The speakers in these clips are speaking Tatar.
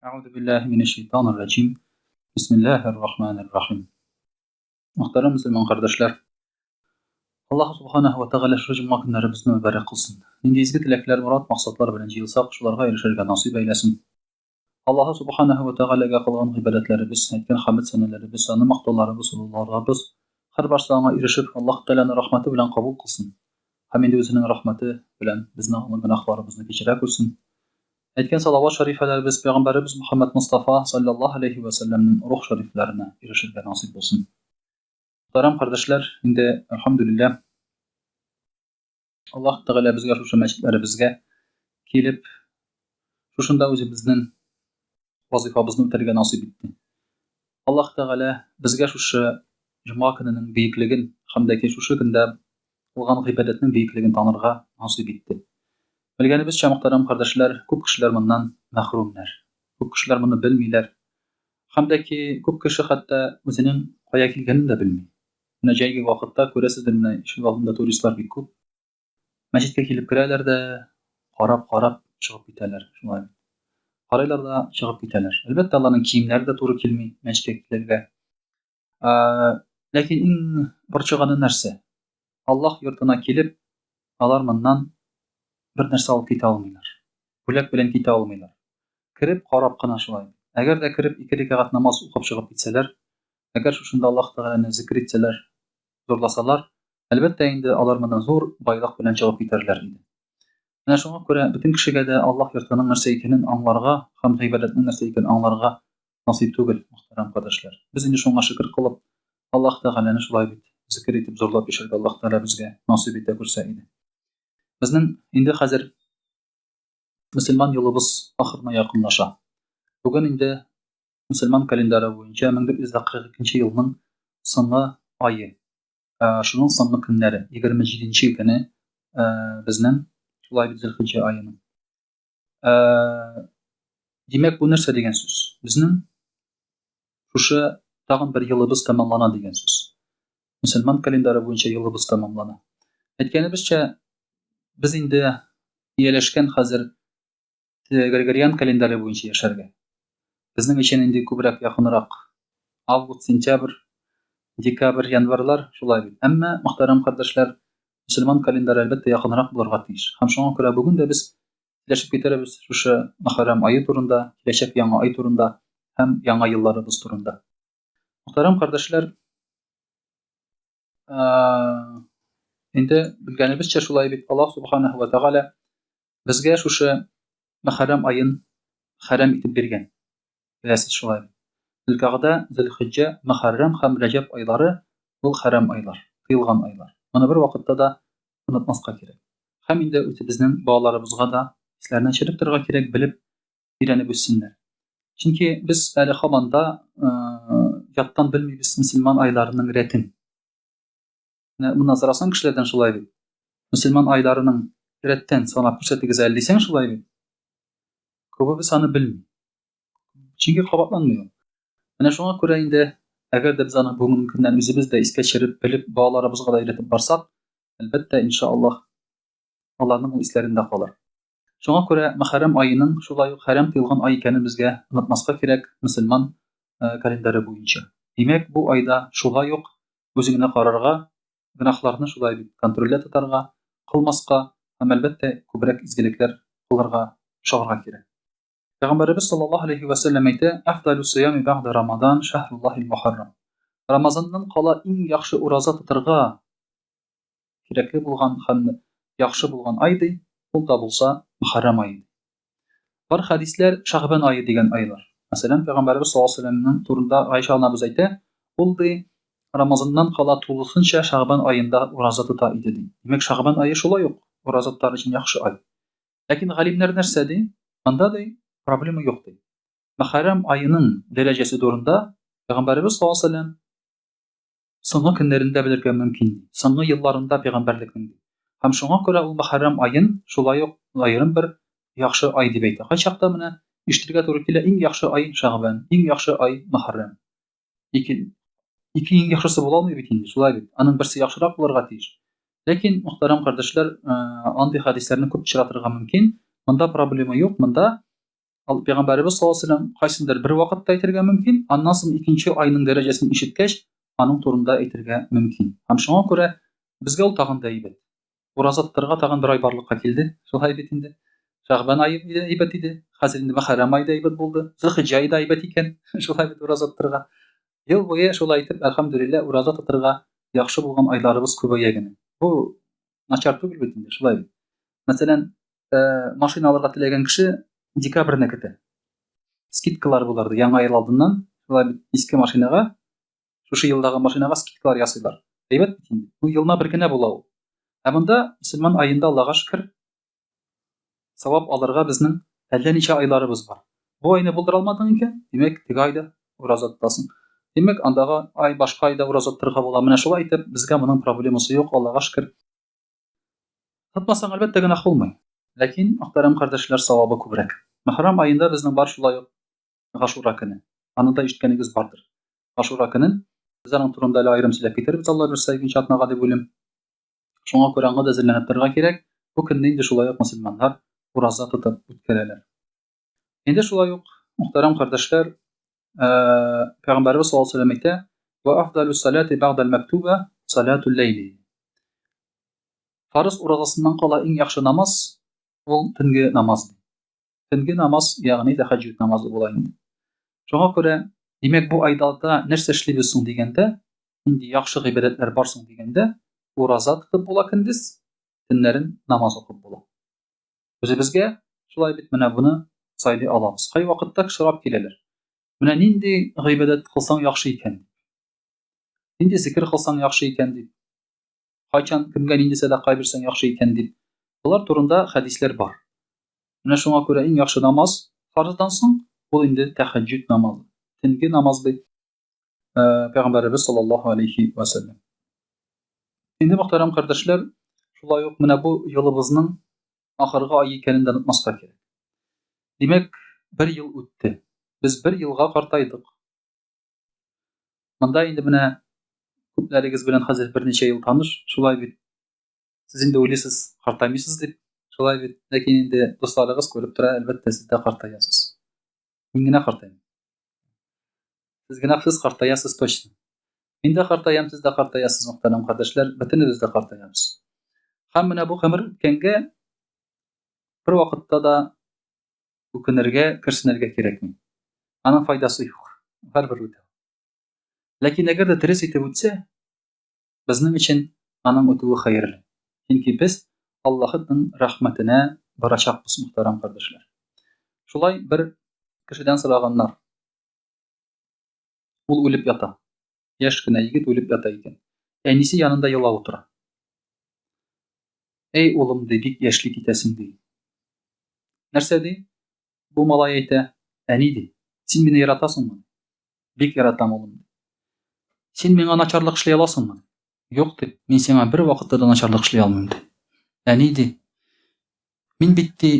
Әгъузу биллаһи минәш шайтанир раҗим. Бисмиллаһир рахманир рахим. Мөхтәрәм мөселман кардәшләр, Аллаһ субханаһу ва тәгалә шушы җомга көннәребезне мөбарәк кылсын. Нинди изге теләкләр, морад, максатлар белән җыелсак, шуларга ирешергә насыйп әйләсен. Аллаһ субханаһу ва тәгаләгә кылган гыйбадәтләребез, әйткән хәмд сәнәләребез, аны мактауларыбыз, олыларыбыз, һәрбарсы аңа ирешеп, Аллаһ Тәгаләне рәхмәте белән кабул кылсын. Һәм инде үзенең рәхмәте белән безнең аңа гөнаһларыбызны кичерә күрсен. Әйткән салават шәрифәләребез пәйгамбәребез Мөхәммәд Мостафа салләллаһу алейһи вә сәлләмнең рух шәрифләренә ирешергә насыйп булсын. Мөхтәрәм кардәшләр, инде әлхәмдүлилләһ Аллаһ Тәгалә безгә шушы мәчетләребезгә килеп, шушында үзебезнең вазифабызны үтәргә насыйп итте. Аллаһ Тәгалә безгә шушы җомга көненең бөеклеген һәм дә ки шушы көндә кылган гыйбадәтнең бөеклеген танырга насыйп итте. Белгәнебезчә, мөхтәрәм кардәшләр, күп кешеләр моннан мәхрүмнәр. Күп кешеләр моны белмиләр. Һәм дә ки күп кеше хәтта үзенең кая килгәнен дә белми. Менә җәйге вакытта күрәсездер, менә ишек алдында туристлар бик күп. Мәчеткә килеп керәләр дә, карап-карап чыгып китәләр. Шулай бит. Карыйлар да чыгып китәләр. Әлбәттә, аларның киемнәре дә туры килми мәчеткә килергә. Ләкин иң борчыганы нәрсә? Аллаһ йортына килеп, алар моннан бер нәрсә алып китә алмыйлар. Бүләк белән китә алмыйлар. Кереп, карап кына шулай. Әгәр дә кереп ике рәкәгать намаз укып чыгып китсәләр, әгәр шушында Аллаһ Тәгаләне зикр итсәләр, зурласалар, әлбәттә инде, алар моннан зур байлык белән чыгып китәрләр иде. Менә шуңа күрә бөтен кешегә дә Аллаһ йортының нәрсә икәнен аңларга һәм гыйбадәтнең нәрсә икәнен аңларга насыйп түгел, мөхтәрәм кардәшләр. Без инде шуңа шөкер кылып, Аллаһ Тәгаләне шулай бит зикер итеп, зурлап яшәргә Аллаһ Тәгалә безгә насыйп итә күрсә иде. Безнең инде хәзер мөселман юлыбыз ахырына якынлаша. Бүген инде мөселман календаре буенча 1442 елның соңгы ае. Шуның соңгы көннәре, 27 көне безнең шулай бит Зөлхиҗҗә аеның. Димәк, бу нәрсә дигән сүз? Безнең шушы тагын бер елыбыз тәмамлана дигән сүз. Мөселман календаре буенча елыбыз тәмамлана. Әйткәнебезчә, без инде ияләшкән хәзер Григориан календаре буенча яшәргә. Безнең өчен инде күбрәк якынрак август, сентябрь, декабрь, январьлар шулай бит. Әмма, мөхтәрәм кардәшләр, мөселман календаре әлбәттә якынрак булырга тиеш. Һәм шуңа күрә бүген дә без сөйләшеп китерәбез шушы Мөхәррәм ае турында, киләчәк яңа ай турында һәм яңа елларыбыз турында. Мөхтәрәм кардәшләр, инде белгәнебезчә шулай бит Аллаһ субханаһу ва тәгалә безгә шушы Мөхәррәм аен хәрәм итеп биргән. Беләсез шулай. Зөлкагъдә, Зөлхиҗҗә, Мөхәррәм һәм Рәҗәб айлары ул хәрәм айлар, тыелган айлар. Моны бер вакытта да онытмаска кирәк. Һәм инде үзебезнең балаларыбызга да исләренә төшереп торырга кирәк, белеп, өйрәнеп үссеннәр. Чөнки без әле һаман да яттан белмибез мөселман айларының рәтен. Менә моннан сорасаң кешеләрдән шулай бит. Мөселман айларының рәттән санап күрсәтегез әле дисәң шулай бит. Күбебез аны белми. Чөнки кабатланмый ул. Менә шуңа күрә инде, әгәр дә без аны бүгенге көннән үзебез дә искә төшереп, белеп, балаларыбызга да өйрәтеп барсак, әлбәттә, иншаллаһ, аларның ул исләрендә калыр. Шуңа күрә Мөхәррәм аеның шулай ук хәрәм тыелган ай икәнен безгә онытмаска кирәк мөселман календаре буенча. Димәк, бу айда шулай ук үзеңне карарга, гөнаһларны шулай бит контрольдә тотарга, кылмаска һәм, әлбәттә, күбрәк изгелекләр кылырга ашыгырга кирәк. Пәйгамбәребез саллаллаһу алейһи вә сәлләм әйтә, Әфдалу сиями бәгъдә Рамадан шәһруллаһил мөхәррәм. Рамазаннан кала иң яхшы ураза тотырга кирәкле булган һәм яхшы булган ай ди, ул да булса Мөхәррәм ае. Бар хәдисләр Шәгъбән ае дигән айлар. Мәсәлән, Пәйгамбәребез саллаллаһу алейһи вә сәлләмнең турында Гайшә анабыз әйтә, ул ди, Рамазаннан кала тулысынча Шәгъбән аенда ураза тота иде ди. Димәк, Шәгъбән ае шулай ук ураза тотар өчен яхшы ай. Ләкин галимнәр нәрсә ди? Анда ди, проблема юк ди. Мөхәррәм аеның дәрәҗәсе турында Пәйгамбәребез саллаллаһу алейһи ва сәлләм соңгы көннәрендә белергә мөмкин ди. Соңгы елларында пәйгамбәрлекнең ди. Һәм шуңа күрә ул Мөхәррәм аен шулай ук аерым бер яхшы ай дип әйтә. Кайчакта менә ишетергә туры килә, иң яхшы ай Шәгъбән, иң яхшы ай Мөхәррәм. Ике, ике иң яхшысы була алмый бит инде, шулай бит. Аның берсе яхшырак булырга тиеш. Ләкин, мөхтәрәм кардәшләр, андый хәдисләрне күп очратырга мөмкин. Монда проблема юк, монда Пәйгамбәребез саллаллаһу алейһи вәсәлләм кайсындыр бер вакытта әйтергә мөмкин, аннан соң икенче айның дәрәҗәсен ишеткәч, аның турында әйтергә мөмкин. Һәм шуңа күрә безгә ул тагын да әйбәт. Ураза тотарга тагын бер ай барлыкка килде. Шулай бит инде. Шәгъбан ае иде, әйбәт иде. Хәзер инде Мөхәррәм ае да әйбәт булды. Зөлхиҗҗә ае да әйбәт икән. Шулай бит ураза тотарга. Ел буе шулай итеп, әлхәмдүлилләһ, ураза тотарга яхшы булган айларыбыз күбәя генә. Бу начар түгел бит инде, шулай бит. Мәсәлән, э, машина алырга теләгән кеше декабрьне көтә. Скидкалар булыр яңа ел алдыннан, шулай бит, иске машинага Шушы елдагы машинага скидкалар ясыйлар. Әйбәт бит инде. Бу елына бер генә була ул. Ә монда мөселман аенда Аллага шөкер, савап алырга безнең әллә ничә айларыбыз бар. Бу айны булдыра алмадың икән, димәк, теге айда ураза тотасың. Димәк, андагы ай, башка айда ураза тотырга була. Менә шулай итеп, безгә моның проблемасы юк, Аллага шөкер. Тотмасаң, әлбәттә, гөнаһ булмый. Ләкин, мөхтәрәм кардәшләр, савабы күбрәк. Мөхәррәм аенда безнең бар шулай ук Гашура көне. Аны да ишеткәнегез бардыр. Ашура көнен без аның турында әле аерым сөйләп китербез, Алла бирсә, икенче атнага дип уйлыйм. Шуңа күрә аңа да әзерләнеп торырга кирәк. Бу көнне инде шулай ук мөселманнар ураза тотып үткәрәләр. Инде шулай ук, мөхтәрәм кардәшләр, э, Пәйгамбәребез саллаллаһу алейһи вәсәлләм әйтә: "Ва афдалу салати бәгъдәл мәктуба салатул ләйли." Фарыз уразасыннан кала иң яхшы намаз ул төнге намаз. Төнге намаз, ягъни тәһәҗҗүд намазы була инде. Шуңа күрә, димәк, бу айда нәрсә эшлибез соң дигәндә, нинди яхшы гыйбадәтләр бар соң дигәндә, ураза тотып була көндез, төннәрен намаз укып була. Үзебезгә шулай бит менә буны сайлый алабыз. Кайвакытта сорап киләләр. Менә нинди гыйбадәт кылсаң яхшы икән дип. Нинди зикер кылсаң яхшы икән дип. Кайчан, кемгә нинди сәдака бирсәң яхшы икән дип. Болар турында хәдисләр бар. Менә шуңа күрә иң яхшы намаз фарыздан соң ул инде тәһәҗҗүд намазы. Төнге намаз ди э, Пәйгамбәребез саллаллаһу алейхи ва сәлләм. Инде мөхтәрәм кардәшләр, шулай ук менә бу елыбызның ахыргы ай икәнен дә онытмаска кирәк. Димәк, бер ел үтте. Без бер елга картайдык. Монда инде менә күпләрегез белән хәзер берничә ел таныш, шулай бит. Сез инде уйлыйсыз, картаймыйсыз дип, шулай бит. Ләкин инде дусларыгыз күреп тора, әлбәттә, сез дә картаясыз. Мин генә картаймыйм. Сез генә сез картаясыз точно. Мин дә картаям, сез дә картаясыз, мөхтәрәм кардәшләр, бөтенебез дә картаябыз. Һәм менә бу гомер үткәнгә бер вакытта да Үкенергә, көрсенергә кирәкми. Аның файдасы юк. Барыбер үтә. Ләкин әгәр дә дөрес итеп үтсә, безнең өчен аның үтүе хәерле. Чөнки без Аллаһының рәхмәтенә барачакбыз, мөхтәрәм кардәшләр. Шулай бер кешедән сораганнар. Ул үлеп ята. Яшь кенә егет үлеп ята икән. Әнисе янында елап утыра. Әй, улым, ди, бик яшьли китәсең, ди. Нәрсә ди? Бу малай әйтә, әни, ди, син мине яратасыңмы? Бик яратам, улым. Ди. Син миңа начарлык эшли аласыңмы? Юк, ди, мин сиңа бер вакытта да начарлык эшли алмыйм, ди. Әни, ди, мин бит, ди,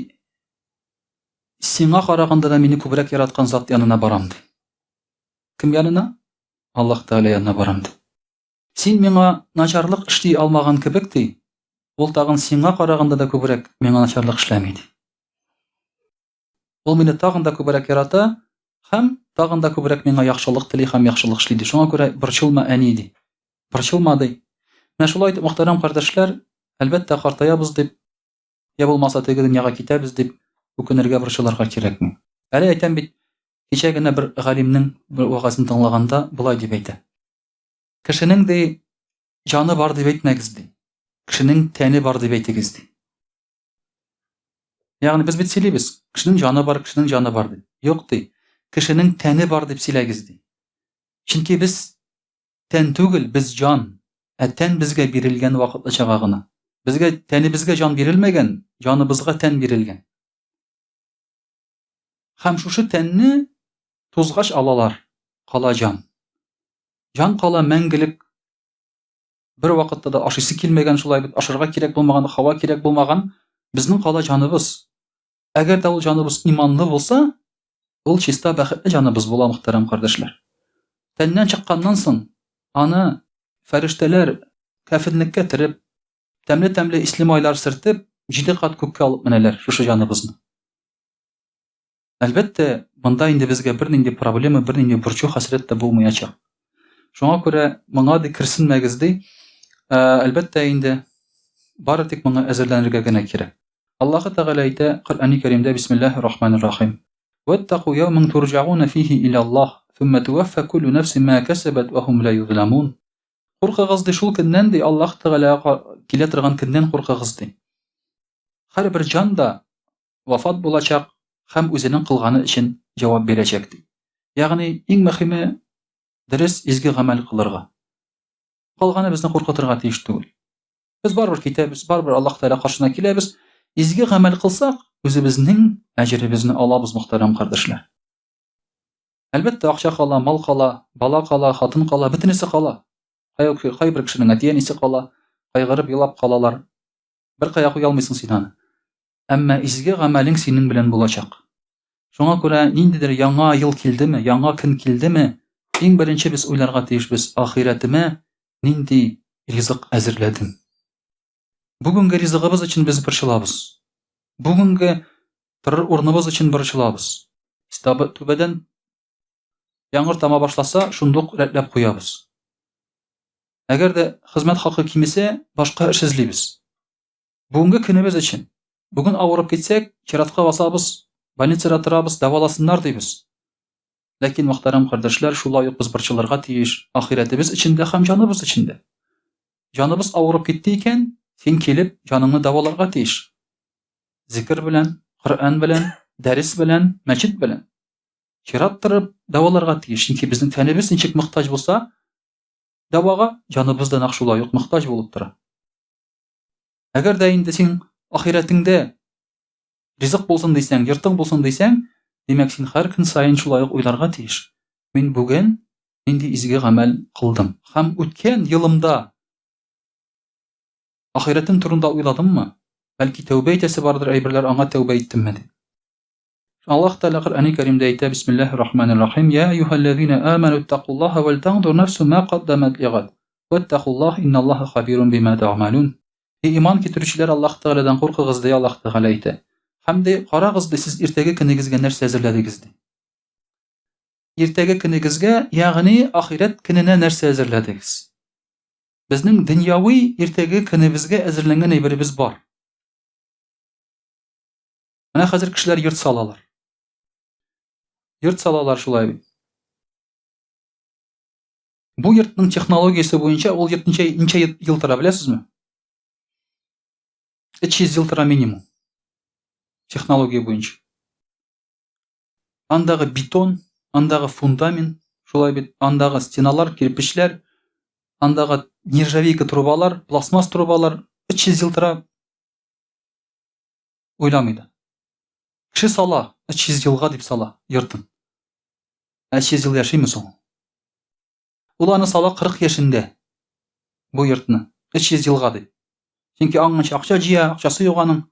сиңа караганда да мине күбрәк яраткан зат янына барам, ди. Кем янына? Аллаһ Тәгалә янына барам, ди. Син миңа начарлык эшли алмаган кебек, ди, ул тагын сиңа караганда да күбрәк миңа начарлык эшләми, ди. Ул мине тагын да күбрәк ярата һәм тагын да күбрәк миңа яхшылык тели һәм яхшылык эшли, ди. Шуңа күрә борчылма, әни, ди. Борчылма, ди. Менә шулай итеп, мөхтәрәм кардәшләр, әлбәттә, картаябыз дип, я булмаса теге дөньяга китәбез дип үкенергә, борчылырга кирәкми. Әле әйтәм бит, кичә генә бер галимнең бер вәгазен тыңлаганда болай дип әйтә. Кешенең ди җаны бар дип әйтмәгез ди. Кешенең тәне бар дип әйтегез ди. Ягъни без бит сөйлибез, кешенең җаны бар, кешенең җаны бар дип. Юк ди. Кешенең тәне бар дип сөйләгез ди. Чөнки без Тән түгел, без җан. Ә тән безгә бирелгән вакытлычага гына. Безгә тәнебезгә җан бирелмәгән, җаныбызга тән бирелгән. Һәм шушы тәнне тузгач алалар, кала җан. Җан кала мәңгелек бер вакытта да ашыйсы килмәгән шулай бит, ашарга кирәк булмаган, һава кирәк булмаган, безнең кала җаныбыз. Әгәр дә ул җаныбыз иманлы булса, ул чиста бәхетле җаныбыз була, мөхтәрәм кардәшләр. Тәннән чыкканнан соң, аны фәрештәләр кәфенлеккә төреп, тәмле-тәмле исле майлар сөртеп, җиде кат күккә алып менәләр шушы җаныбызны. Әлбәттә, монда инде безгә бернинди проблема, бернинди борчу, хәсрәт тә булмаячак. Шуңа күрә моңа ди керсенмәгез ди. Әлбәттә инде бары тик моңа әзерләнергә генә кирәк. Аллаһы Тәгалә әйтә Коръәни Кәримдә Бисмиллаһир Рахманир Рахим. Ваттаку яуман турҗауна фихи илаллаһ, сумма туаффа куллу нафсин ма касабат ва хум ла юзламун. Куркыгыз ди шул көннән ди Аллаһ Тәгаләгә килә торган көннән куркыгыз ди. Һәрбер җан да вафат булачак һәм үзенең кылганы өчен җавап бирәчәк ди. Ягъни иң мөһиме дөрес изге гамәл кылырга. Калганы безне куркытырга тиеш түгел. Без барыбер китәбез, барыбер Аллаһ Тәгалә каршына киләбез. Изге гамәл кылсак, үзебезнең әҗеребезне алабыз, мөхтәрәм кардәшләр. Әлбәттә, акча кала, мал кала, бала кала, хатын кала, бөтенесе кала. Кайбер кешенең әти-әнисе кала, кайгырып елап калалар. Бер кая куя алмыйсың син аны. Әмма изге гамәлең синең белән булачак. Шуңа күрә ниндидер яңа ел килдеме, яңа көн килдеме, иң беренче без уйларга тиешбез, ахирәтемә нинди ризык әзерләдем? Бүгенге ризыгыбыз өчен без борчылабыз. Бүгенге торыр урыныбыз өчен борчылабыз. Түбәдән яңгыр тама башласа, шундук рәтләп куябыз. Әгәр дә хезмәт хакы кимесә, башка эш эзлибез. Бүгенге көнебез өчен. Бүген авырып китсәк, чиратка басабыз, больницада торабыз, дәваласыннар дибез. Ләкин, мөхтәрәм кардәшләр, шулай ук без борчылырга тиеш ахирәтебез өчен дә һәм җаныбыз өчен дә. Җаныбыз авырып китте икән, син килеп җаныңны дәваларга тиеш. Зикер белән, Коръән белән, дәрес белән, мәчет белән. Чират торып дәваларга тиеш, чөнки безнең тәнебез ничек мохтаҗ булса, дәвага җаныбыз да нәкъ шулай ук мохтаҗ булып тора. Әгәр дә инде син ахирәтеңдә ризык булсын дисәң, йортың булсын дисәң, димәк, син һәр көн саен шулай ук уйларга тиеш. Мин бүген нинди изге гамәл кылдым? Һәм үткән елымда ахирәтем турында уйладыммы? Бәлки тәүбә итәсе бардыр әйберләр, аңа тәүбә иттемме дип. Аллаһ Тәгалә Коръәни Кәримдә әйтә, Бисмиллаһир Рахманир Рахим, Я әйюһәлләзина аману иттакуллаһа вәл таңзур нафсу ма каддамат лигад. Вәттакуллаһ инналлаһа хабирун бима тәгъмәлун. Эй иман китерүчеләр, Аллаһ Тәгаләдән куркыгыз, ди Аллаһ Тәгалә әйтә. Һәм ди, карагыз, ди, сез иртәге көнегезгә нәрсә әзерләдегез, ди. Иртәге көнегезгә, ягъни ахирәт көненә нәрсә әзерләдегез? Безнең дөньяви иртәге көнебезгә әзерләнгән әйберебез бар. Менә хәзер кешеләр йорт салалар. Йорт салалар шулай бит. Бу йортның технологиясе буенча ул йорт ничә ничә ел тора, беләсезме? 300 ел тора минимум. Технология буенча. Андагы бетон, андагы фундамент, шулай бит, андагы стеналар, кирпечләр, андагы нержавейка трубалар, пластмасс трубалар 300 ел тора. Уйламый да. Кеше сала, 300 елга дип сала йортын. Ә 300 ел яшиме соң? Ул аны сала 40 яшендә. Бу йортны 300 елга дип. Чөнки аңынча акча җыя, акчасы юк аның.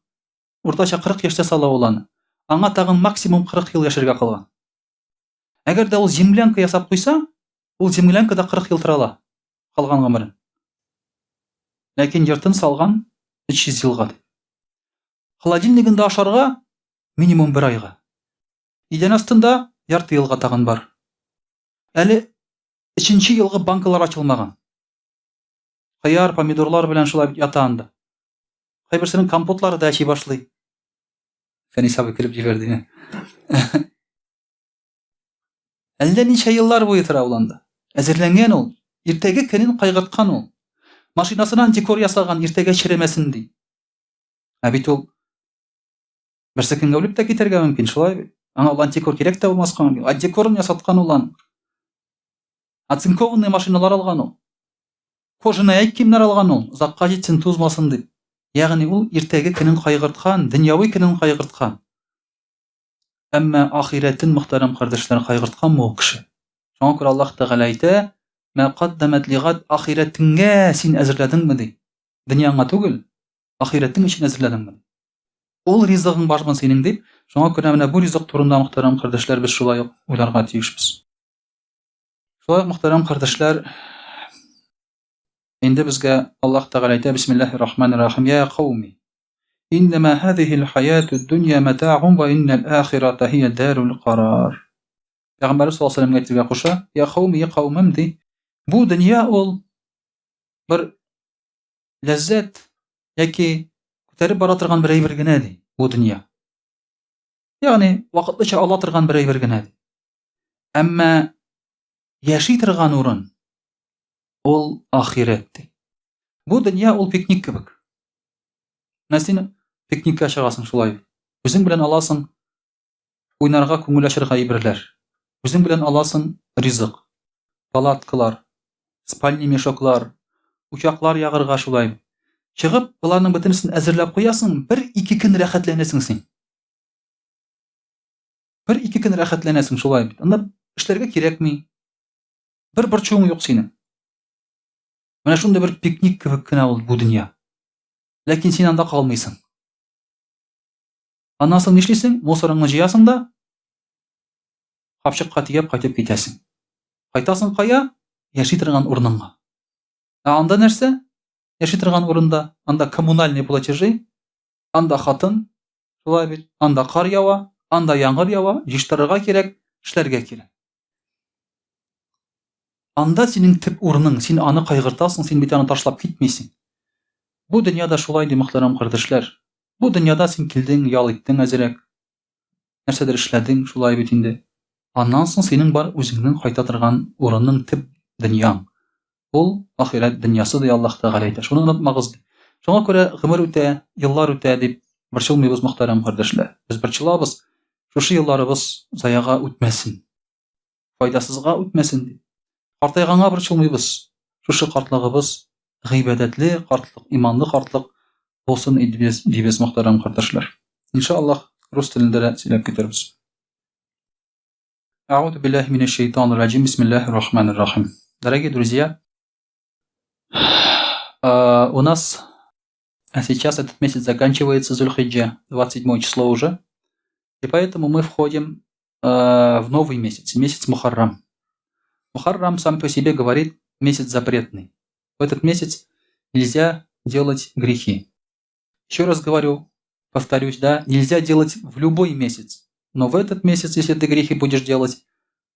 Уртача 40 яшьтә сала ул аны. Аңа тагын максимум 40 ел яшәргә калган. Әгәр дә ул землянка ясап куйса, ул землянкада 40 ел тора ала. Калган гомерен. Ләкин йортын салган 300 елга дип. Холодильнигында ашарга минимум бер айга. Идән астында ярты елга тагын бар. Әле өченче елгы банкалар ачылмаган. Кыяр, помидорлар белән шулай ята анда. Кайберсенең компотлары да әчи башлый. Фәнис абый көлеп җибәрде. Әллә ничә еллар буе тора ул анда. Әзерләнгән ул. Иртәге көнен кайгырткан ул. Машинасына антикор ясаган, иртәгә черемәсен ди. Ә бит ул берсе көнгә үлеп тә китәргә мөмкин, шулай бит. Аңа ул антикор кирәк тә булмаска мөмкин. Антикорын ясаткан ул аны. Оцинкованный машиналар алган ул. Кожаный аяк киемнәр алган ул, озакка җитсен, тузмасын дип. Ягъни ул иртәге көнен кайгырткан, дөньяви көнен кайгырткан. Әмма ахирәтен, мөхтәрәм кардәшләр, кайгыртканмы ул кеше? Шуңа күрә Аллаһ Тәгалә әйтә, Мә каддәмәт лигад, ахирәтеңгә син әзерләдеңме ди. Дөньяңа түгел, ахирәтең өчен әзерләдеңме? Ул ризыгың бармы синең дип, шуңа күрә менә бу ризык турында, мөхтәрәм кардәшләр, без шулай ук уйларга тиешбез. Шулай ук, мөхтәрәм кардәшләр, инде безгә Аллаһ Тәгалә әйтә, Бисмиллаһир рахманир рахим, я кауми. Иннәмә һәзиһил хәятүд дөнья мәтәгун вә иннәл ахирата һия дәрул карар. Пәйгамбәрбез саллаллаһу алейһи әйтергә куша, я кауми, я каумым ди. Бу дөнья ул бер ләззәт яки күтәреп бара торган бер әйбер генә ди бу дөнья. Ягъни вакытлыча ала торган бер әйбер генә ди. Әмма яши торган урын ул ахирәт ди. Бу дөнья ул пикник кебек. Менә син пикникка чыгасың шулай. Үзең белән аласың уйнарга, күңел ачырга әйберләр. Үзең белән аласың ризык, палаткалар, спальный мешоклар, учаклар ягырга шулай. Чыгып, боларның бөтенесен әзерләп куясың, бер-ике көн рәхәтләнәсең син. Бер-ике көн рәхәтләнәсең шулай бит. Анда эшләргә кирәкми. Бер борчуың юк синең. Менә шундый бер пикник кебек кенә ул бу дөнья. Ләкин син анда калмыйсың. Аннан соң нишлисең? Мусорыңны җыясың да, капчыкка төяп кайтып китәсең. Кайтасың кая? Яши торган урыныңа. Ә анда нәрсә? Яши торган урында, анда коммунальный платежи, анда хатын, шулай бит, анда кар ява, анда яңгыр ява, җыештырырга кирәк, эшләргә кирәк. Анда синең төп урының, син аны кайгыртасың, син бит аны ташлап китмисең. Бу дөньяда шулай ди, мөхтәрәм кардәшләр. Бу дөньяда син килдең, ял иттең әзрәк. Нәрсәдер эшләдең, шулай бит инде. Аннан соң синең бар үзеңнең кайта торган урының, төп дөньяң. Ул ахирәт дөньясы ди Аллаһ Тәгалә әйтә. Шуны онытмагыз ди. Шуңа күрә гомер үтә, еллар үтә дип борчылмыйбыз, мөхтәрәм кардәшләр. Без борчылабыз, шушы елларыбыз заяга үтмәсен. Файдасызга үтмәсен дип. Картайганга борчылмыйбыз. Шушы картлыгыбыз гыйбадәтле картлык, иманлы картлык булсын дибез, дибез мөхтәрәм кардәшләр. Иншаллаһ, рус телендә дә сөйләп китербез. Әгъузу биллаһи минәш шайтанир раҗим. Бисмиллаһир рахманир рахим. Дорогие друзья, у нас сейчас этот месяц заканчивается, Зульхиджа, 27 число уже. И поэтому мы входим в новый месяц, месяц Мухаррам. Мухаррам сам по себе говорит месяц запретный. В этот месяц нельзя делать грехи. Еще раз говорю, повторюсь, да, нельзя делать в любой месяц. Но в этот месяц, если ты грехи будешь делать,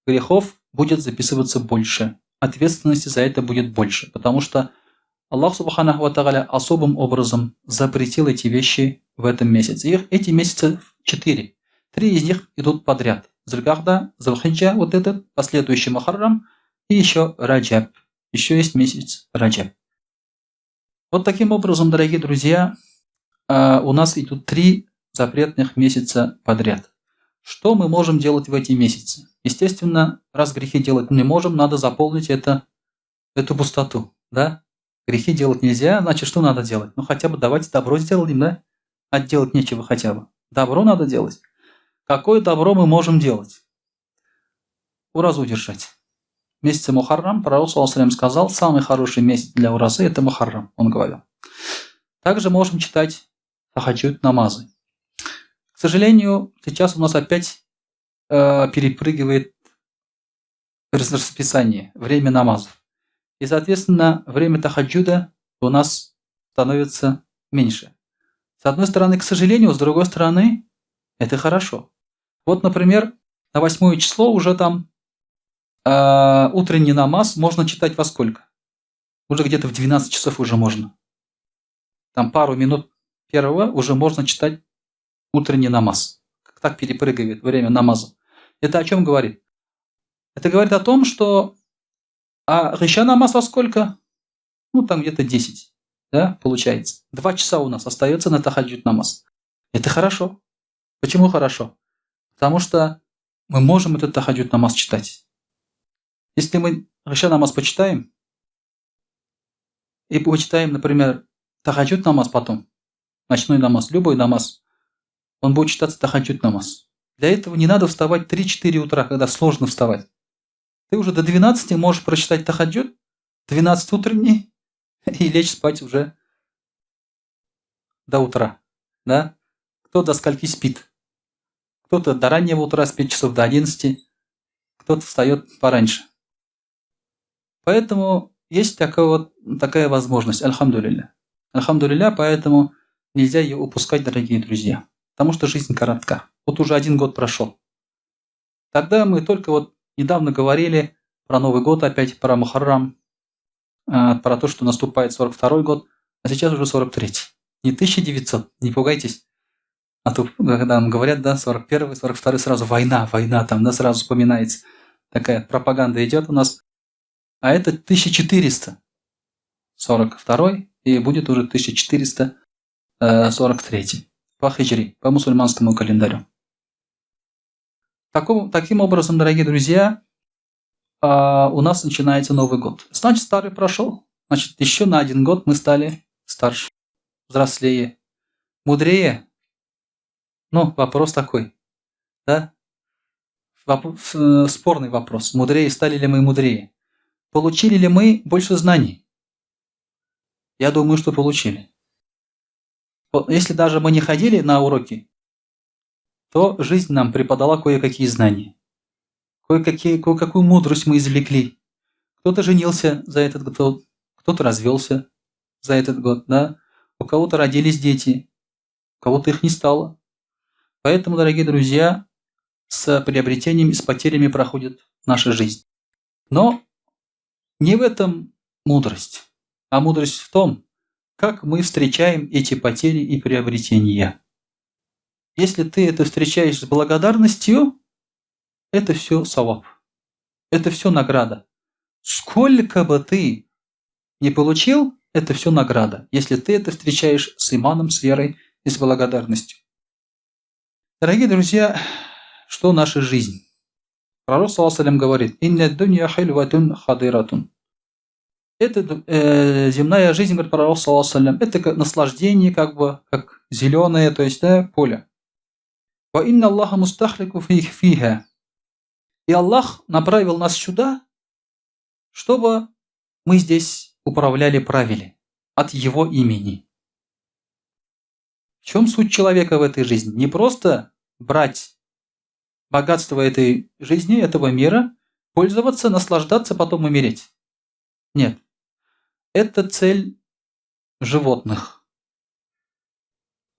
грехов будет записываться больше. Ответственности за это будет больше. Потому что Аллах Субханаху Ва особым образом запретил эти вещи в этом месяце. Их эти месяцы четыре. Три из них идут подряд. Зульгахда, Зульхиджа, вот этот, последующий Мухаррам и еще Раджаб. Еще есть месяц Раджаб. Вот таким образом, дорогие друзья, у нас идут три запретных месяца подряд. Что мы можем делать в эти месяцы? Естественно, раз грехи делать не можем, надо заполнить это, эту пустоту, да? Грехи делать нельзя, значит, что надо делать? Ну, хотя бы давайте добро сделаем, да? Отделать нечего хотя бы. Добро надо делать. Какое добро мы можем делать? Уразу держать. В месяце Мухаррам пророк саллаллаху сказал, самый хороший месяц для уразы – это Мухаррам, он говорил. Также можем читать тахаджуд намазы. К сожалению, сейчас у нас опять перепрыгивает расписание, время намазов. И, соответственно, время тахаджуда у нас становится меньше. С одной стороны, к сожалению, с другой стороны, это хорошо. Вот, например, на 8 число уже там утренний намаз можно читать во сколько? Уже где-то в 12 часов уже можно. Там пару минут первого уже можно читать утренний намаз. Как так перепрыгивает время намаза. Это о чем говорит? Это говорит о том, что а гыйша намаз во сколько? Ну, там где-то 10, да, получается. 2 часа у нас остается на тахаджуд намаз. Это хорошо. Почему хорошо? Потому что мы можем этот тахаджуд намаз читать. Если мы гыйша намаз почитаем, и почитаем, например, тахаджуд намаз потом, ночной намаз, любой намаз, он будет читаться тахаджуд намаз. Для этого не надо вставать 3-4 утра, когда сложно вставать. Ты уже до 12 можешь прочитать тахаджуд, 12 утренний, и лечь спать уже до утра. Да? Кто до скольки спит? Кто-то до раннего утра спит часов до 11, кто-то встает пораньше. Поэтому есть такая вот, такая возможность, альхамдулилля. Альхамдулилля, поэтому Нельзя ее упускать, дорогие друзья, потому что жизнь коротка. Вот уже один год прошел. Тогда мы только вот недавно говорили про Новый год опять, про Мухаррам, про то, что наступает 42-й год, а сейчас уже 43-й. Не 1900, не пугайтесь. А то, когда нам говорят, да, 41-й, 42-й, сразу война, война, там, да, сразу вспоминается. Такая пропаганда идет у нас. А это 1442 и будет уже 1443 по хиджри, по мусульманскому календарю. Таким образом, дорогие друзья, у нас начинается Новый год. Значит, старый прошел. Значит, еще на один год мы стали старше, взрослее, мудрее. Ну, вопрос такой, да? Спорный вопрос. Мудрее стали ли мы мудрее? Получили ли мы больше знаний? Я думаю, что получили. Если даже мы не ходили на уроки, то жизнь нам преподала кое-какие знания. Кое-какую мудрость мы извлекли. Кто-то женился за этот год, кто-то развелся за этот год, да? У кого-то родились дети, у кого-то их не стало. Поэтому, дорогие друзья, с приобретением и с потерями проходит наша жизнь. Но не в этом мудрость, а мудрость в том, как мы встречаем эти потери и приобретения. Если ты это встречаешь с благодарностью, это все саваб, это все награда. Сколько бы ты ни получил, это все награда, если ты это встречаешь с иманом, с верой и с благодарностью. Дорогие друзья, что наша жизнь? Пророк, саллаллаху алейхи ва саллям, говорит: «Инна дунья хильватун хадиратун». Это земная жизнь, говорит пророк, саллаллаху алейхи ва саллям, это как наслаждение, как зеленое, то есть, да, поле. Ва инна Аллаха мустахлику фиха. И Аллах направил нас сюда, чтобы мы здесь управляли, правили от Его имени. В чем суть человека в этой жизни? Не просто брать богатство этой жизни, этого мира, пользоваться, наслаждаться, потом умереть. Нет. Это цель животных.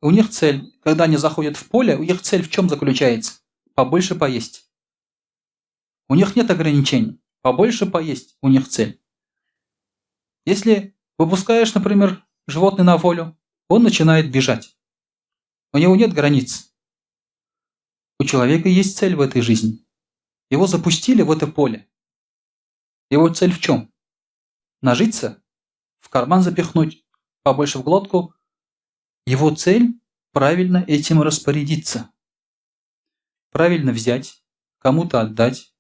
У них цель, когда они заходят в поле, у них цель в чем заключается? Побольше поесть. У них нет ограничений. Побольше поесть у них цель. Если выпускаешь, например, животное на волю, он начинает бежать. У него нет границ. У человека есть цель в этой жизни. Его запустили в это поле. Его цель в чем? Нажиться, в карман запихнуть, побольше в глотку. Его цель правильно этим распорядиться. Правильно взять, кому-то отдать,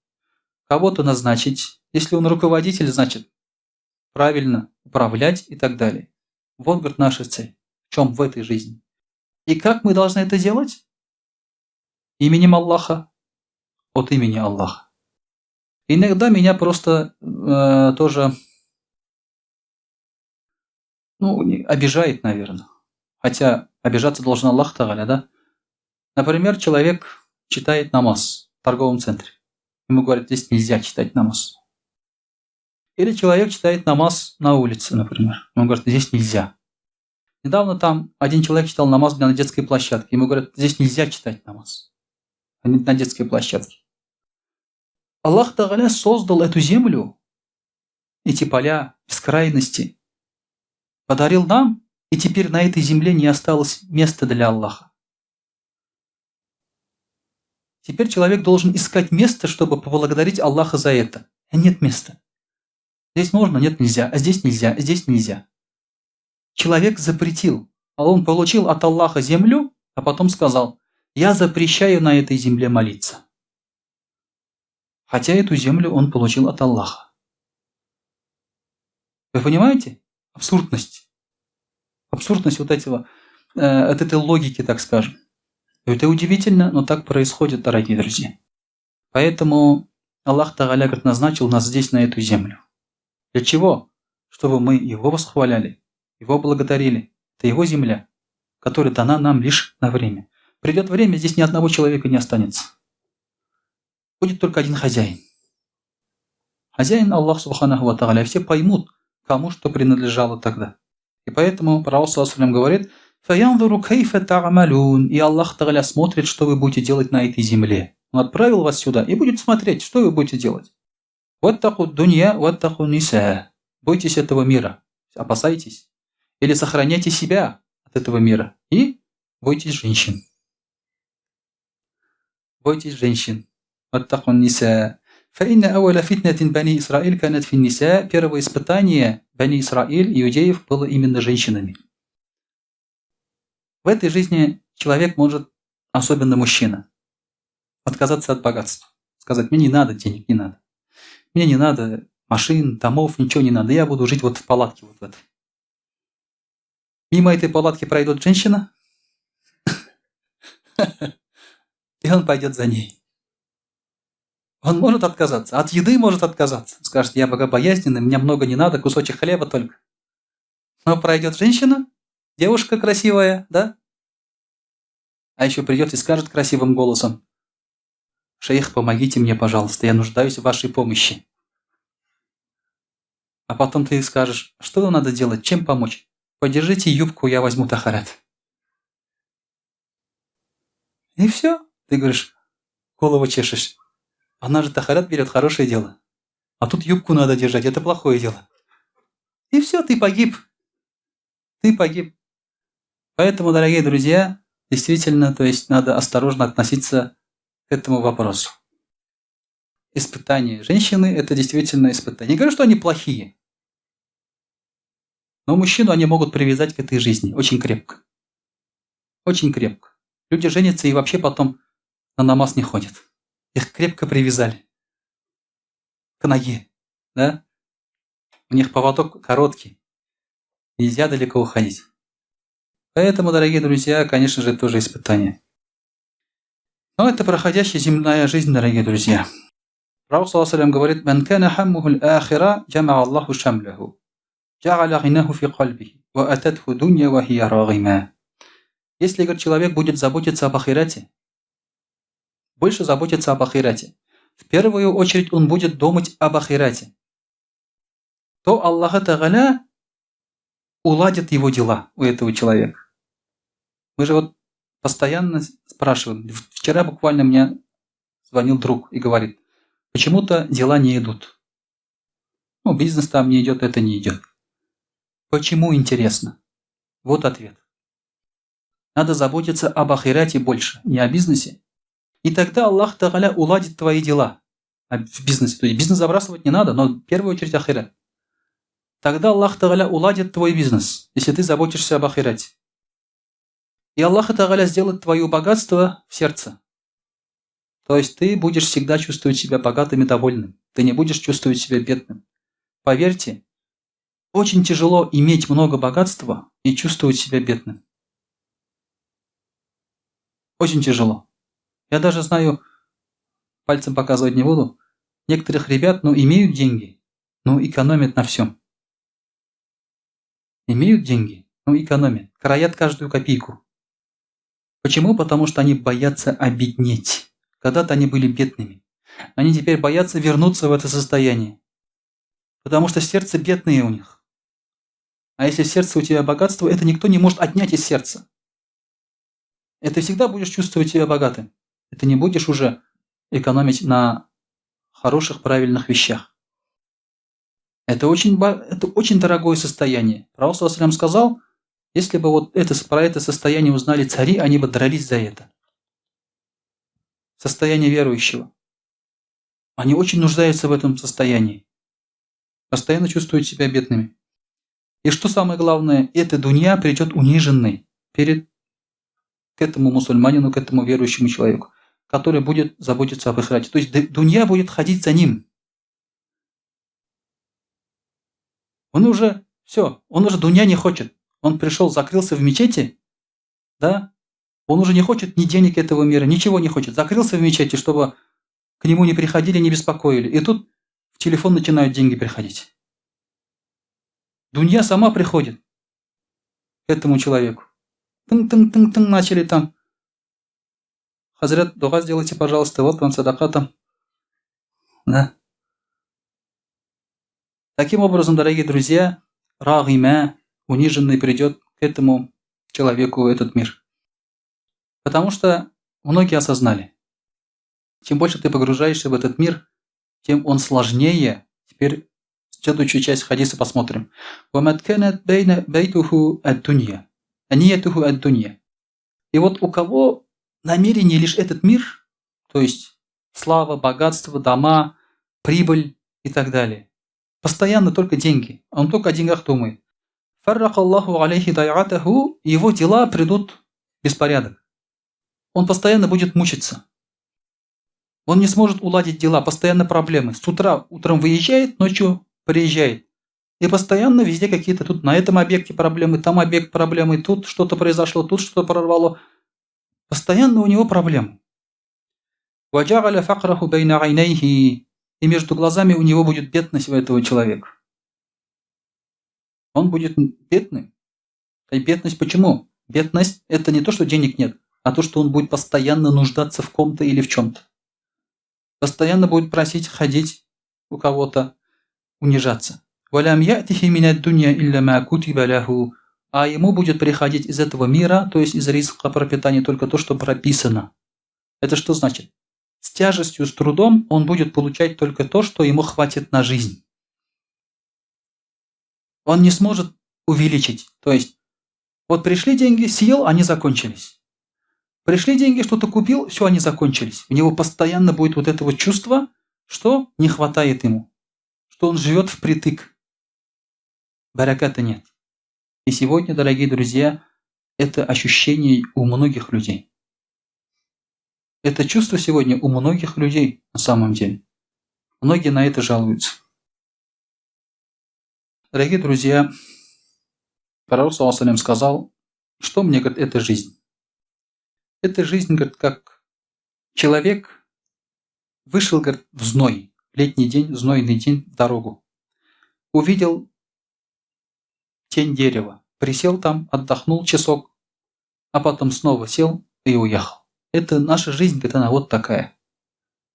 кого-то назначить. Если он руководитель, значит правильно управлять и так далее. Вот, говорит, наша цель. В чем в этой жизни? И как мы должны это делать? Именем Аллаха, от имени Аллаха. Иногда меня просто тоже, обижает, наверное. Хотя обижаться должен Аллах Тааля, да? Например, человек читает намаз в торговом центре. Ему говорят, здесь нельзя читать намаз. Или человек читает намаз на улице, например. Ему говорят, здесь нельзя. Недавно там один человек читал намаз на детской площадке. Ему говорят, здесь нельзя читать намаз. На детской площадке. Аллах Тааля создал эту землю, эти поля бескрайности, подарил нам, и теперь на этой земле не осталось места для Аллаха. Теперь человек должен искать место, чтобы поблагодарить Аллаха за это. А нет места. Здесь можно, нет, нельзя, а здесь нельзя, а здесь нельзя. Человек запретил, а он получил от Аллаха землю, а потом сказал, я запрещаю на этой земле молиться. Хотя эту землю он получил от Аллаха. Вы понимаете? Абсурдность. Абсурдность от этой логики, так скажем. Это удивительно, но так происходит, дорогие друзья. Поэтому Аллах Тааля, говорит, назначил нас здесь, на эту землю. Для чего? Чтобы мы Его восхваляли, Его благодарили. Это Его земля, которая дана нам лишь на время. Придет время, здесь ни одного человека не останется. Будет только один хозяин. Хозяин Аллах Субханаху ва Тааля. Все поймут, кому что принадлежало тогда. И поэтому Пророк, саллаллаху алейхи ва саллям, говорит, Фаянзуру кайфа та'малун. И Аллах Тагаля смотрит, что вы будете делать на этой земле. Он отправил вас сюда и будет смотреть, что вы будете делать. Ваттаку дунья, ваттаку ниса. Бойтесь этого мира, опасайтесь. Или сохраняйте себя от этого мира. И бойтесь женщин. Бойтесь женщин. Ваттаку ниса. فإن أول فتنة بني إسرائيل كانت في النساء. Первое испытание Бани Исраиль, иудеев, было именно женщинами. В этой жизни человек может, особенно мужчина, отказаться от богатства. Сказать, мне не надо денег, не надо. Мне не надо машин, домов, ничего не надо. Я буду жить вот в палатке вот в этой. Мимо этой палатки пройдет женщина, и он пойдет за ней. Он может отказаться, от еды может отказаться. Скажет, я богобоязненный, мне много не надо, кусочек хлеба только. Но пройдет женщина, девушка красивая, да? А еще придет и скажет красивым голосом, шейх, помогите мне, пожалуйста, я нуждаюсь в вашей помощи. А потом ты скажешь, что надо делать, чем помочь? Подержите юбку, я возьму тахарат. И все. Ты говоришь, голову чешешь. Она же тахарат берет, хорошее дело. А тут юбку надо держать, это плохое дело. И все, ты погиб. Ты погиб. Поэтому, дорогие друзья, действительно, то есть надо осторожно относиться к этому вопросу. Испытание женщины – это действительно испытание. Не говорю, что они плохие. Но мужчину они могут привязать к этой жизни очень крепко. Очень крепко. Люди женятся и вообще потом на намаз не ходят. Их крепко привязали к ноге. Да? У них поводок короткий. Нельзя далеко уходить. Поэтому, дорогие друзья, конечно же, тоже испытание. Но это проходящая земная жизнь, дорогие друзья. Пророк, саллаллаху говорит, «Ман кана хаммуху аль-ахира, джамаа Аллаху шамляху, джа'аля гинаху фи кальбихи, ва ататху дунья ва хия рагима». Если, говорит, человек будет заботиться об ахирате, больше заботиться об ахирате, в первую очередь он будет думать об ахирате, то Аллах Тагаля уладит его дела у этого человека. Мы же вот постоянно спрашиваем. Вчера буквально мне звонил друг и говорит, почему-то дела не идут. Ну, бизнес там не идет, это не идет. Почему, интересно? Вот ответ. Надо заботиться об ахирате больше, не о бизнесе. И тогда Аллах Тагаля уладит твои дела в бизнесе. То есть бизнес забрасывать не надо, но в первую очередь ахират. Тогда Аллах Тагаля уладит твой бизнес, если ты заботишься об ахирате. И Аллах Тагаля сделает твое богатство в сердце. То есть ты будешь всегда чувствовать себя богатым и довольным. Ты не будешь чувствовать себя бедным. Поверьте, очень тяжело иметь много богатства и чувствовать себя бедным. Очень тяжело. Я даже знаю, пальцем показывать не буду, некоторых ребят, ну, имеют деньги, но экономят на всем. Имеют деньги, но экономят, краят каждую копейку. Почему? Потому что они боятся обеднеть. Когда-то они были бедными. Они теперь боятся вернуться в это состояние. Потому что сердце бедное у них. А если в сердце у тебя богатство, это никто не может отнять из сердца. Это всегда будешь чувствовать себя богатым. Это не будешь уже экономить на хороших, правильных вещах. Это очень дорогое состояние. Пророк саллаллаху алейхи ва саллям сказал, если бы вот это, про это состояние узнали цари, они бы дрались за это. Состояние верующего. Они очень нуждаются в этом состоянии. Постоянно чувствуют себя бедными. И что самое главное, эта дунья придет униженной перед к этому мусульманину, к этому верующему человеку, который будет заботиться об ахирате. То есть дунья будет ходить за ним. Он уже, все, он уже дунья не хочет. Он пришел, закрылся в мечети, да? Он уже не хочет ни денег этого мира, ничего не хочет. Закрылся в мечети, чтобы к нему не приходили, не беспокоили. И тут в телефон начинают деньги приходить. Дунья сама приходит к этому человеку. Тын-тын-тын-тын начали там. Хазрат, дуа сделайте, пожалуйста, вот вам садака там. Да. Таким образом, дорогие друзья, рагима, униженный, придет к этому человеку этот мир? Потому что многие осознали, чем больше ты погружаешься в этот мир, тем он сложнее. Теперь следующую часть хадиса посмотрим. И вот у кого намерение лишь этот мир, то есть слава, богатство, дома, прибыль и так далее. Постоянно только деньги. Он только о деньгах думает. Его дела придут в беспорядок. Он постоянно будет мучиться. Он не сможет уладить дела, постоянно проблемы. С утра утром выезжает, ночью приезжает. И постоянно везде какие-то тут на этом объекте проблемы, там объект проблемы, тут что-то произошло, тут что-то прорвало. Постоянно у него проблемы. И между глазами у него будет бедность у этого человека. Он будет бедным. И бедность почему? Бедность – это не то, что денег нет, а то, что он будет постоянно нуждаться в ком-то или в чем-то. Постоянно будет просить, ходить у кого-то, унижаться. А ему будет приходить из этого мира, то есть из риска пропитания, только то, что прописано. Это что значит? С тяжестью, с трудом он будет получать только то, что ему хватит на жизнь. Он не сможет увеличить. То есть, вот пришли деньги, съел, они закончились. Пришли деньги, что-то купил, все, они закончились. У него постоянно будет вот это вот чувство, что не хватает ему, что он живет впритык. Бараката нет. И сегодня, дорогие друзья, это ощущение у многих людей. Это чувство сегодня у многих людей на самом деле. Многие на это жалуются. Дорогие друзья, пророк саллаллаху алейхи сказал, что мне, говорит, эта жизнь? Эта жизнь, говорит, как человек вышел, говорит, в зной, в летний день, в знойный день, в дорогу. Увидел тень дерева, присел там, отдохнул часок, а потом снова сел и уехал. Это наша жизнь, говорит, она вот такая.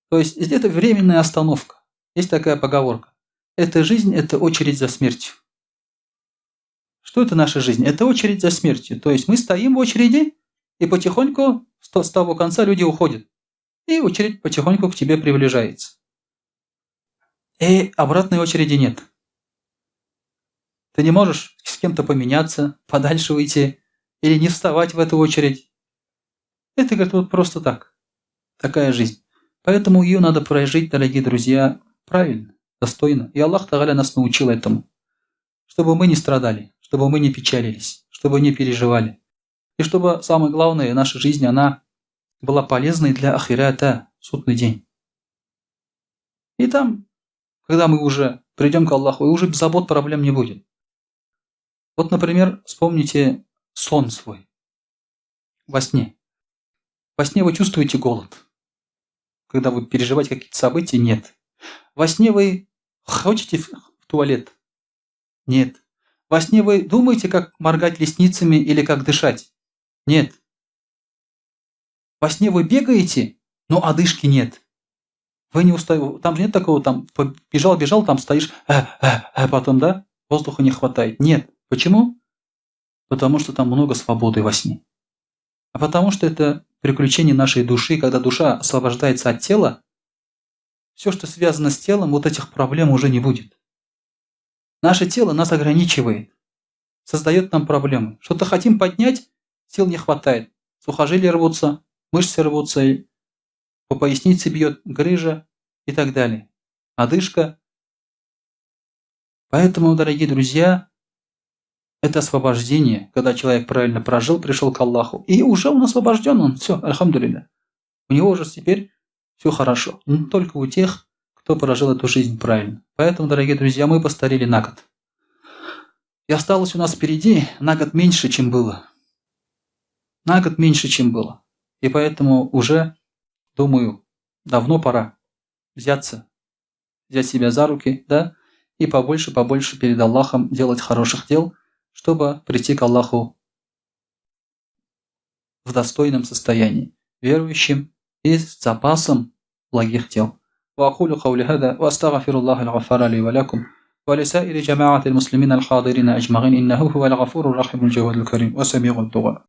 То есть это временная остановка. Есть такая поговорка. Эта жизнь – это очередь за смертью. Что это наша жизнь? Это очередь за смертью. То есть мы стоим в очереди, и потихоньку с того конца люди уходят. И очередь потихоньку к тебе приближается. И обратной очереди нет. Ты не можешь с кем-то поменяться, подальше уйти или не вставать в эту очередь. Это, говорит, вот просто так. Такая жизнь. Поэтому ее надо прожить, дорогие друзья, правильно, достойно. И Аллах Тааля нас научил этому. Чтобы мы не страдали, чтобы мы не печалились, чтобы не переживали. И чтобы, самое главное, наша жизнь, она была полезной для ахирата, судный день. И там, когда мы уже придем к Аллаху, и уже забот, проблем не будет. Вот, например, вспомните сон свой во сне. Во сне вы чувствуете голод. Когда вы переживаете какие-то события, нет. Во сне вы хотите в туалет? Нет. Во сне вы думаете, как моргать ресницами или как дышать? Нет. Во сне вы бегаете, но одышки нет. Вы не устаете. Там же нет такого, там бежал, бежал, там стоишь, а потом, да, воздуха не хватает. Нет. Почему? Потому что там много свободы во сне. А потому что это приключение нашей души, когда душа освобождается от тела, все, что связано с телом, вот этих проблем уже не будет. Наше тело нас ограничивает, создает нам проблемы. Что-то хотим поднять, сил не хватает. Сухожилия рвутся, мышцы рвутся, по пояснице бьет, грыжа и так далее. Одышка. Поэтому, дорогие друзья, это освобождение, когда человек правильно прожил, пришел к Аллаху. И уже он освобожден, он все, альхамдулилля. У него уже теперь все хорошо. Но только у тех, кто прожил эту жизнь правильно. Поэтому, дорогие друзья, мы постарели на год. И осталось у нас впереди на год меньше, чем было. На год меньше, чем было. И поэтому уже, думаю, давно пора взять себя за руки, да, и побольше перед Аллахом делать хороших дел, чтобы прийти к Аллаху в достойном состоянии, верующим и с запасом благих дел. وأقول قولي هذا وأستغفر الله الغفار لي ولكم ولسائر جماعة المسلمين الحاضرين أجمعين إنه هو الغفور الرحيم الجواد الكريم وسميع الدعاء.